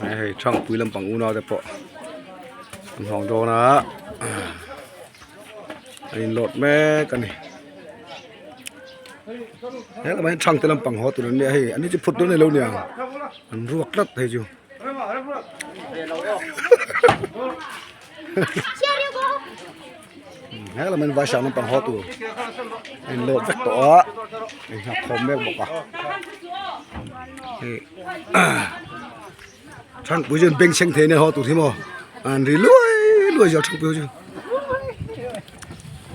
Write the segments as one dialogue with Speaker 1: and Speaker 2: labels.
Speaker 1: Hei Thangpui lampang unau te pawh an hawng dawn a an in load mek a ni helai hian Thangte lampang haw tur an nia hei an ni chu phut dawn a ni lo niang an ruak tlat hei chu. He lam hian vai hrang lampang haw tur a in load vek tawh a in nghak khawm mek bawk a hei thangpui chu an beng chheng thei nia haw tur hi maw an ri luai luai zawk thangpui ho chu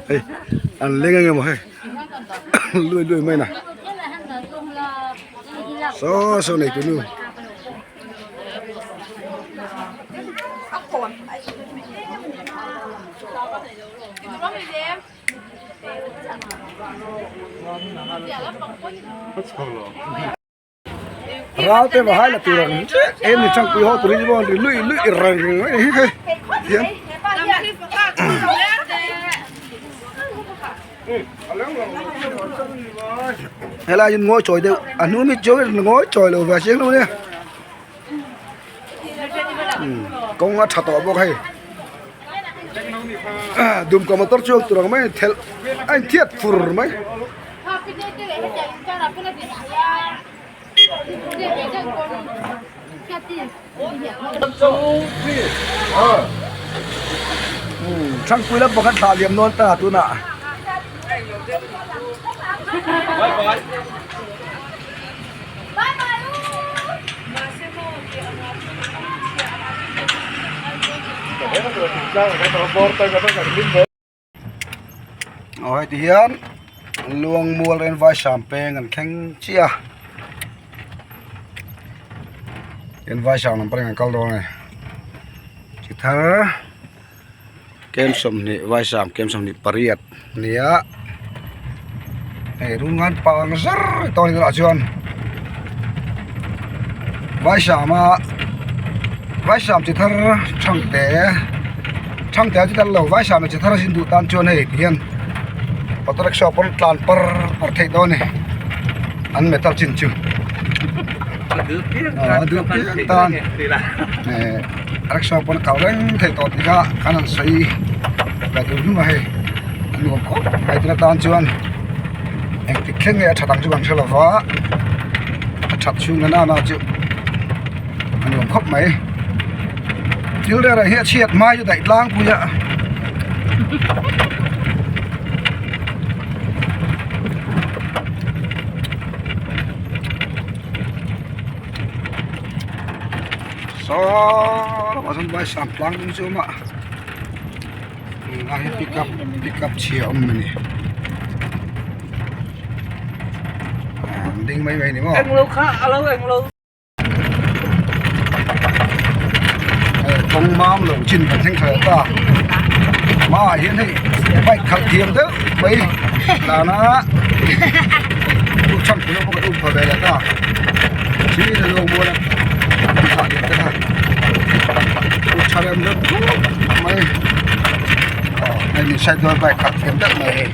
Speaker 1: hei an leng eng emaw hei luai luai mai na saw saw nei tunu. Ral te va hai la tur ang che em ni changpui ho tur hi chu ri lui lui reng reng mai hi hei hian helai hi ngawi chawi deuh a hnung mi chu ngawi chawi lo ve a chiang lo nia kawng a tha tawh bawk hei dumka motor chuang tur ang mai thelh a inthiat fur mai. Thangpui lam pakhat thlah liam nawn ta tunah. Aw heti hian Luangmual Renvai Sam peng an thleng chiah a Renvai Sam lam pawhin an kal dawn a ni chi thar kem 20 vai sam kem 28 a ni a hei rul ngan pang zar tawh a ni tunah chuan vai sam a vai sam chi thar thangte thangte a chi tel lo vai sam leh chi thar a zin duh tan chuan hei ti hian auto rickshaw pawn tlan par par theih dawn a ni an metal chin chu a duh piang tan eh rickshaw pawn a kal reng theih tawh tih kha kan han sawi ve tur hlum a hei a nuam khawp mai tuna tan chuan engtik thleng nge a that ang chu kan hre lova a that chhung na nana chu a nuam khawp mai thil reng reng hi a chhiat hma hi chu daih tlangpui a. Saw lamah sawn vai sam tlang ding chu a awm a tunah hian pickup pickup chhia a awm a ni an ding mai mai a ni maw. Kawng mam lo chin kan thleng tha ta hmaah hian hei bike khalh thiam deuh mai tlan a chhan pui pawh kan um pha ve leh ta chi in a lo mual a thlah leh te kha tha rem rem khawp mai aw hei mi side dawn bike khalh thiam deuh mai hei.